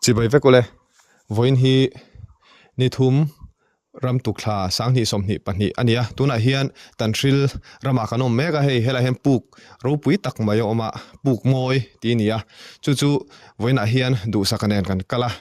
Chibai vek ule, vawiin hi ni thum ram tukthla 2022 a ni a, tunah hian Tanhril ramah kan awm mek a, hei helaiah hian puk ropui tak mai a awm a, puk mawi tih a ni a, chu chu vawiinah hian duhsaka nen kan kal a,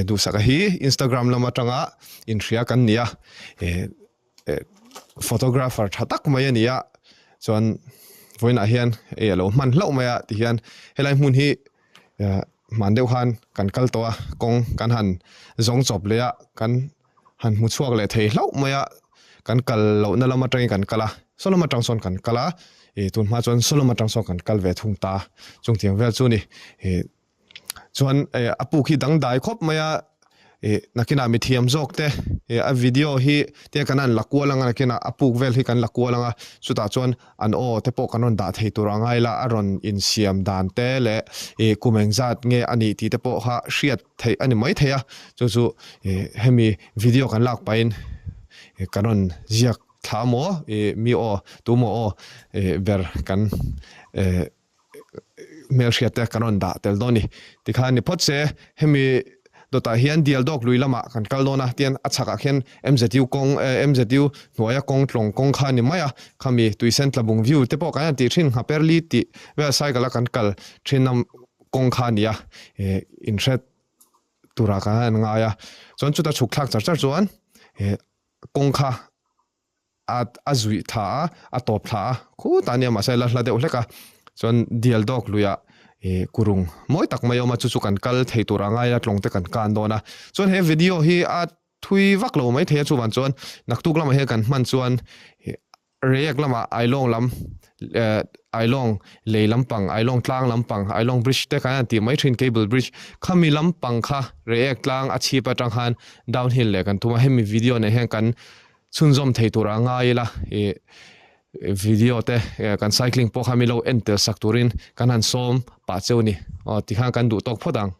duhsaka hi Instagram lam atanga inhria kan ni a, photographer tha tak mai a ni a, chuan vawiinah hian hei a lo hman hlauh mai a tihian helai hmun hi hman deuh khan kan kal tawh a kawng kan han zawng chawp leh a kan han hmu chhuak leh thei hlauh mai a kan kal lohna lam atangin kan kal a saw lam atang sawn kan kal a ih tun hma chuan saw lam atang sawn kan kal ve thung ta chungtiang vel chu a ni ih. Chuan eh a puk hi dangdai khawp mai a ih nakinah mithiam zawk te ih a video hi te kan han la kual anga nakinah a puk vel hi kan la kual anga chutah chuan an aw te pawh kan rawn dah thei tur a ngai la a rawn insiam dan te leh ih kum engzat nge a nih tih te pawh kha hriat theih a ni mai thei a chu chu ih hemi video kan lak pahin ih kan rawn ziak thla maw ih mi aw tu maw aw ih ber kan eh. hmelhriat te kan rawn dah tel dawn a ni. Tikhan ni phawt se, hemi dawtah hian Dial Dawk lui lamah kan kal dawn a, tian a chhakah khian MZU kawng eh MZU hnuaia kawng tlawng kawng kha a ni mai a, khami Tuisen Tlabung view te pawh kan han tih thin Nghaperli tih vel cycle a kan kal thin a kawng kha a ni a, eh inhre turah kan han ngai a. Chuan chuta chhuk thlak char char chuan eh kawng kha a a zuih thla a, a tawp thla a, khutah ania mahse la hla deuh hlek a, chuan dial dawk luiah ih kurung mawi tak mai a awm a, chu chu kan kal thei tur a ngai a, tlawng te kan kan dawn a, chuan he video hi a thui vak lo mai thei a, chuvang chuan naktuk lamah hian kan hman chuan ih reiek lamah ailawng lam eh ailawng lei lampang ailawng tlang lampang ailawng bridge te khan an tih mai thin cable bridge khami lampang kha reiek tlang a chhip atang khan downhill leh kan tum a, hemi video nen hian kan. Chhunzawm thei tur a ngai ila ih video te kan cycling pawh kha mi lo en tel sak turin kan han sawm pah cheu a ni. Aw tikhan kan duh tawk phawt ang.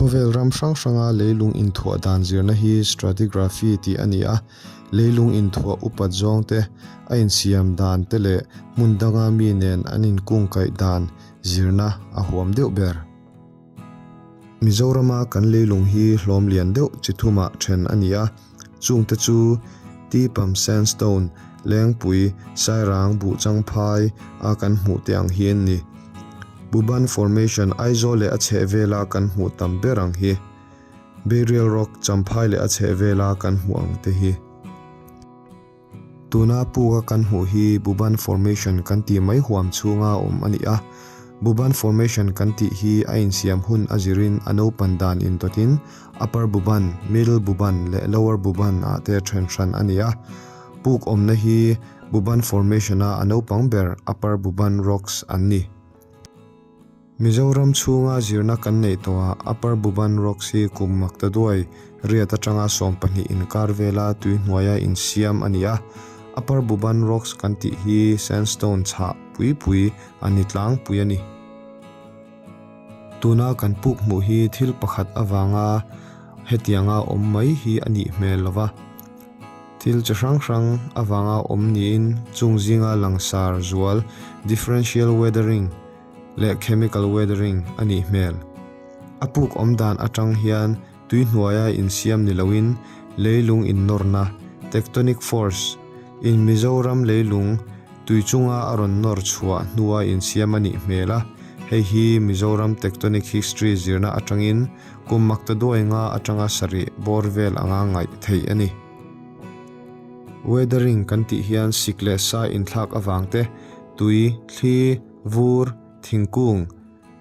Khawvel ram hrang hranga leilung inthuah dan zirna hi stratigraphy tih a ni a, leilung inthuah upat zawng te, a insiam dan te leh hmun danga mi nen an inkungkaih dan zirna a huam deuh ber. Mizorama kan leilung hi hlawm lian deuh chi thumah then a ni a, chungte chu Tipam Sandstone, Lengpui, Sairang, Buhchangphai a kan hmuh te ang hi an ni. Buban Formation, Aizawl leh a chhehvela kan hmuh tam ber ang hi. Burial Rock, Champhai leh a chhehvela kan hmuh ang te hi. Tuna puka kan hmuh hi Buban Formation kan tih mai huam chhunga awm a ni a. Buban Formation kan tih hi a insiam hun a zirin a naupan dan indawtin Upper Buban, Middle Buban leh Lower Buban ah te then hran a ni a. Puk awmna hi Buban Formation-a a naupang ber Upper Buban Rocks an ni. Mizoram chhunga zirna kan neih tawhah Upper Buban Rocks hi kum makta duai riat atanga 12 inkar vela tui hnuaia insiam a ni a. Upper Buban Rocks kan tih hi sandstone chhah pui pui a ni tlangpui a ni. Tuna kan puk hmuh hi thil pakhat avanga hetianga awm mai hi a nih hmel lova. Thil chi hrang hrang avanga awm niin chung zinga langsar zual differential weathering, leh chemical weathering a nih hmel. A puk awm dan atang hian tui hnuaia insiam ni loin leilung innawrna, tectonic force, in Mizoram leilung tui chunga a rawn nawr chhuah hnua insiam a nih hmel a, hei hi Mizoram tectonic history zirna atangin kum makta duai nga atanga sarih bawr vel anga ngaih theih a ni. Weathering kan tih hian sik leh sa inthlak avang te, tui, thli, vur, thingkung,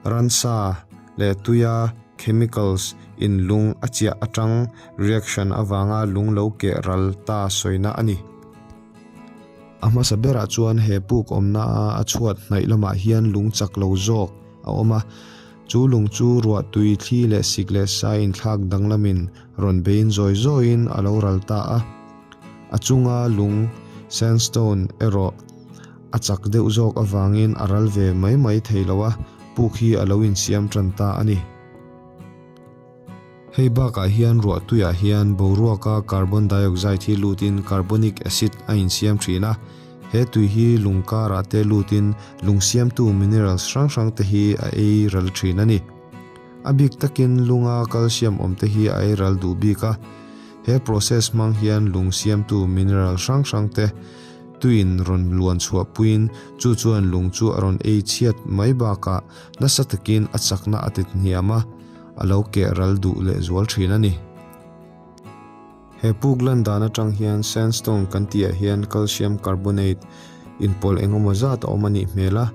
ransa leh tuia chemicals in lung a chiah atang reaction avanga lung lo keh ral ta sawina a ni. A hmasa berah chuan he puk awmna a a chhuat hnaih lamah hian lung chak lo zawk a awm a, chu lung chu ruah tui, thli leh sik leh sa inthlak danglamin rawn beiin zawi zawiin a lo ral ta a. A chunga lung, sandstone, erawh a chak deuh zawk avangin a ral ve mai mai thei lo a, puk hi a lo insiam tan ta a ni. Hei bakah hian ruah tuiah hian boruaka carbon dioxide hi lutin carbonic acid a insiam thin a, he tui hi lung karah te lutin lung siamtu minerals hrang hrang te hi a ei ral thin a ni. A bik takin lunga calcium awm te hi a ei ral duh bik a, he process hmang hian lung siamtu mineral hrang hrang te tuiin rawn luan chhuah puiin chu chuan lung chu a rawn ei chhiat mai bakah nasa takin a chakna a ti hniam a, a lo keh ral duh leh zual thin a ni. He puk lan dan atang hian sandstone kan tihah hian calcium carbonate inpawlh engemaw zat a awm a nih hmel a,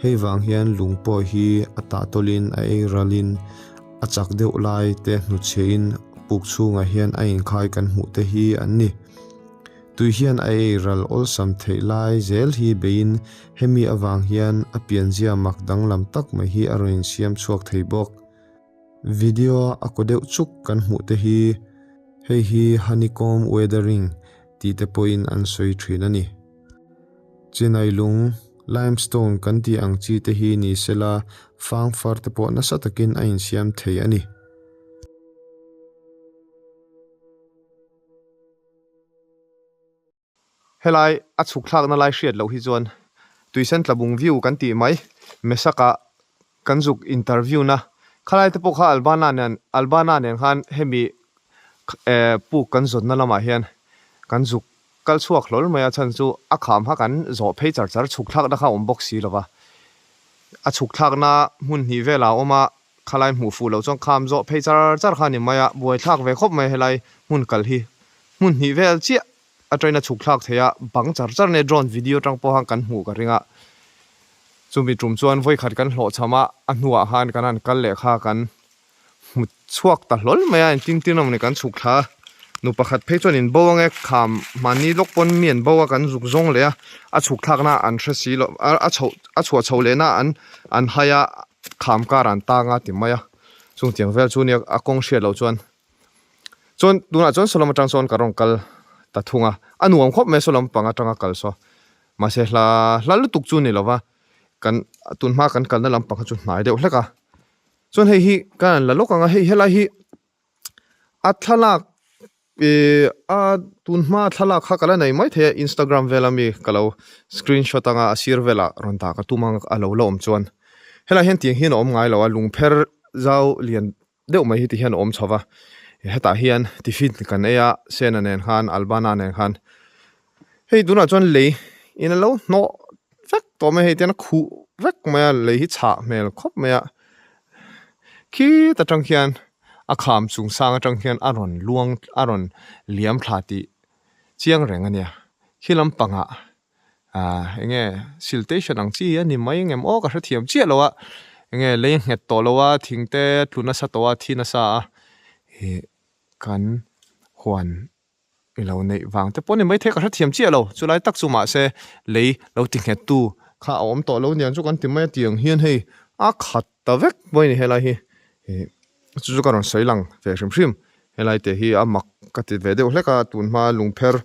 hei vang hian lung pawh hi a tahtawlin a ei ralin a chak deuh lai te hnuchhiahin puk chhungah hian a inkhai kan hmuh te hi an ni. Tui hian a ei ral awlsam theih lai zel hi beiin hemi avang hian a pianzia mak danglam tak mai hi a rawn insiam chhuak thei bawk. Video a kaw deuh chuk kan hmuh te hi hei hi honeycomb weathering tih te pawhin an sawi thin a ni. Chinai lung, limestone kan tih ang chi te hi ni sela fangfar te pawh nasa takin a insiam thei a ni. Helai a chhuk thlakna lai hriat loh hi chuan tuisen tlabung view kan tih mai Mesaka kan zuk interview na khalai te pawh kha Albana nen Albana nen khan hemi eh puk kan zawnna lamah hian kan zuk kal chhuak hlawl mai a chhan chu a kham kha kan zawh phei char char chhuk thlakna kha a awm bawk si lova a chhuk thlakna hmun hnih velah a awm a. Khalai hmuh fuh loh chuan kham zawh phei char char kha a ni mai a, buaithlak ve khawp mai helai hmun kal hi. Hmun hnih vel chiah a train a chhuk thlak thei a, bang char char nia drone video atang pawh khan kan hmuh ka ring a. Chumi tum chuan vawikhat kan hlawhchham a, a hnuah khan kan han kal leh kha kan hmu chhuak ta hlawl mai a, engtin tin awm ni kan chhuk thla a. Nu pakhat phei chuan in bo ange kham mahni lawk pawn mi an bo a kan zuk zawng leh a, a chhuk thlakna an hre si loh a chhoh a chhuah chhoh lehna an an hai a. Kham kar an tang a ti mai a, chung tiang vel chu nia a kawng hriat loh chuan chuan tunah chuan saw lam atang sawn ka rawn kal ta thung a, a nuam khawp mai saw lampang atanga kal saw mahse hla hla lutuk chu ni lova kan tunhma kan kalna lampang kha chu hnai deuh hlek a. Chuan hei hi ka han la lawk ang a, hei helai hi a thlalak ih a tun hma thlalak kha ka la nei maithei a Instagram vel ami ka lo screenshot anga a sir velah rawn dah ka tum ang a lo la awm chuan helai hian tiang hian a awm ngai lo a lungpher zau lian deuh mai hi ti hian a awm chho va hetah hian tiffin kan ei a Sena nen khan Albana nen khan hei tunah chuan lei in a lo hnawh vek tawh mai a hei tihian a khuh vek mai a lei hi chhah hmel khawp mai a khit atang khian a kham chung sang atang khian a rawn luang a rawn liam thla tih chiang reng a nia khi lampangah ah enge siltation ang chi a ni mai engem aw ka hrethiam chiah lo a enge lei nghet tawh lo a thing te tlu nasa tawh a thi nasa a ih kan huan i lo neih vang te pawh a ni maithei ka hrethiam chiah lo chulai tak chu mahse lei lo ti nghet tu kha a awm tawh lo niang chu kan ti mai a tiang hian hei a khat ta vek mai a ni helai hi ih chu chu ka rawn sawi lang ve hrim hrim helai te hi a mak ka ti ve deuh hlek a tun hma lungpher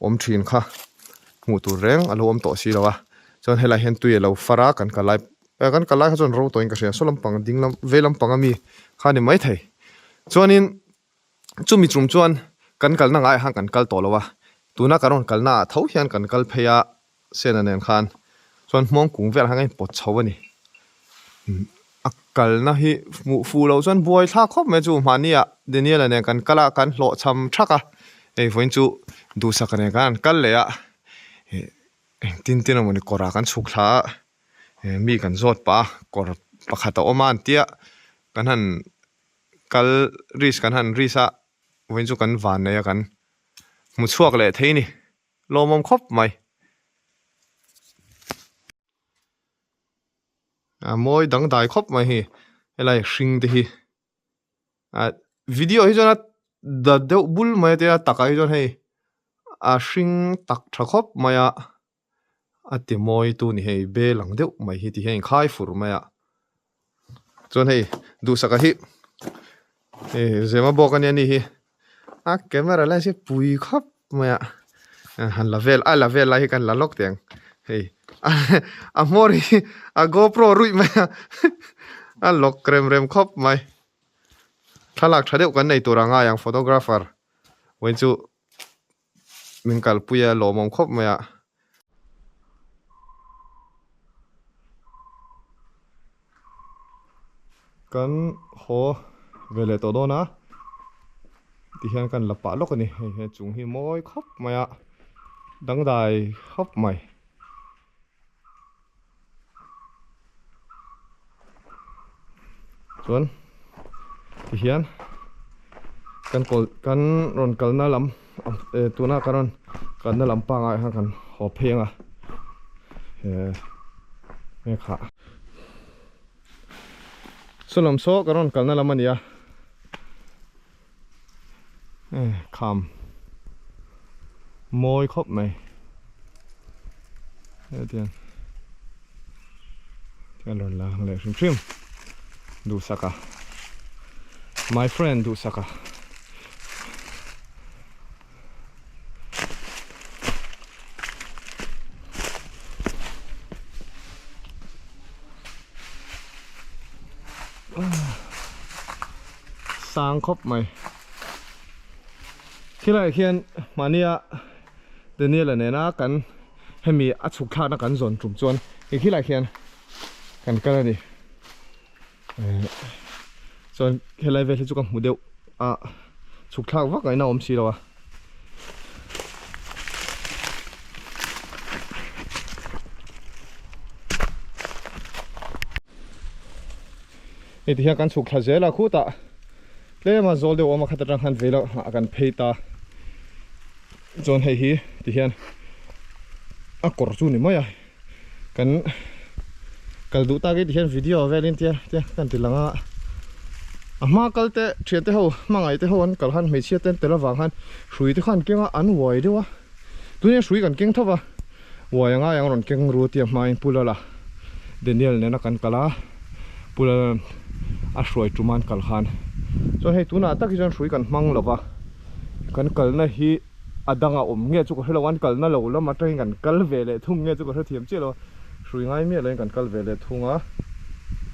awm thin kha hmuh tur reng a lo awm tawh si lo a chuan helai hian tui a lo far a kan kal lai kan kal lai kha chuan ro tawhin ka hria saw lampang ding lam vei lampang ami kha a ni maithei chuanin chumi chung chuan kan kalna ngaiah khan kan kal tawh lo a tuna kan rawn kalna ah tho hian kan kal phei a Sena nen khan chuan hmawng kung velah khan a inpawt chho a ni. A kalna hi hmuh fuh loh chuan buai thlak khawp mai chu mahnia Daniel-a nen kan kal a kan hlawhchham thak a hei vawiin chu Duhsaka nen khan an kal leh a engtin tin emawni kawrah kan chhuk thla a mi kan zawt pah a kawr pakhat a awm a an tia kan han kal risk kan han risk a vawiin chu kan van nei a kan hmu chhuak leh thei a ni. Lawmawm khawp mai. A mawi dangdai khawp mai hi helai hring te hi ah video hi chuan a da deuh bul mai a tia takah hi chuan hei a hring tak tha khawp mai a a ti mawi tu ni hei bel ang deuh mai hi ti hian a inkhai fur mai a chuan hei duhsaka hi hei zema bawk a nia ni hi a camera lens hi pui khawp mai a han la vel a la vel lai hi kan la lawk teh ang hei a hmawr hi a gopro ruih mai a a lawk rem rem khawp mai thlalak tha deuh kan nei tur a ngai ang photographer vawiin chu min kalpui a lawmawm khawp mai a. Kan haw ve leh tawh dawn a tihian kan la pah lawk a ni hei he chung hi mawi khawp mai a dangdai khawp mai. Chuan tihian kan kawl kan rawn kalna lam tuna kan rawn kalna lam pangai khan kan haw phei ang a he kha saw lam saw kan rawn kalna lam a ni a kham mawi khawp mai hetiang hian rawn la ang leh hrim hrim duhsaka my friend duhsaka sang khawp mai khilaiah khian mahnia Daniel-a nena kan hemi a chhuk thlakna kan zawn tum chuan hei khilaiah khian kan kal a ni chuan helai vel hi chu ka hmu deuh a chhuk thlak vak ngaihna a awm si lo a. Hei ti hian kan chhuk thla zel a khutah tlema zawl deuh awm a khat atang khan vei loh ah kan phei ta chuan hei hi ti hian a kawr chu ni mai a kan kal duh tak hi ti hian video velin tia tia kan ti lang a a hma kal te thian te ho hmangaih te ho an kal khan hmeichhia te an tel avang khan hrui te khan an keng a an uai deuh a tunge hrui kan keng tho va. Uai a ngai ang rawn keng ru tia hmain Pu Lala Daniel nena kan kal a, Pu Lala a hruai tum a an kal khan chuan hei tunah tak hi chuan hrui kan hmang lo va, kan kalna hi a dang a awm nge chu ka hre lo, an kalna lo lam atangin kan kal ve leh thung nge chu ka hrethiam chiah lo a, hrui ngai miah loin kan kal ve leh thung a,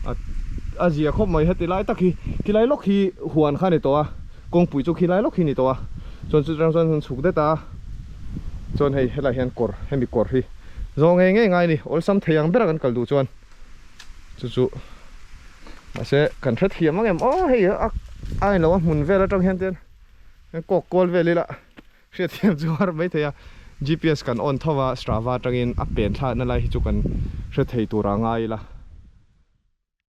a a zia khawp mai heti lai tak hi khilai lawk hi huan kha a ni tawh a kawngpui chu khilai lawk hi a ni tawh a chuan chutah chuan an chhuk det a chuan hei helaiah hian kawr hemi kawr hi zawng ngei ngei ngai a ni awlsam thei ang ber a kan kal duh chuan chu chu mahse kan hrethiam ang em aw hei a a englo a hmun vel atang hian te hian kawk kual vel ila. Hriatthiam chu har mai thei a, GPS kan on tho a, Strava atangin a pen thlakna lai hi chu kan hre thei tur a ngai ila.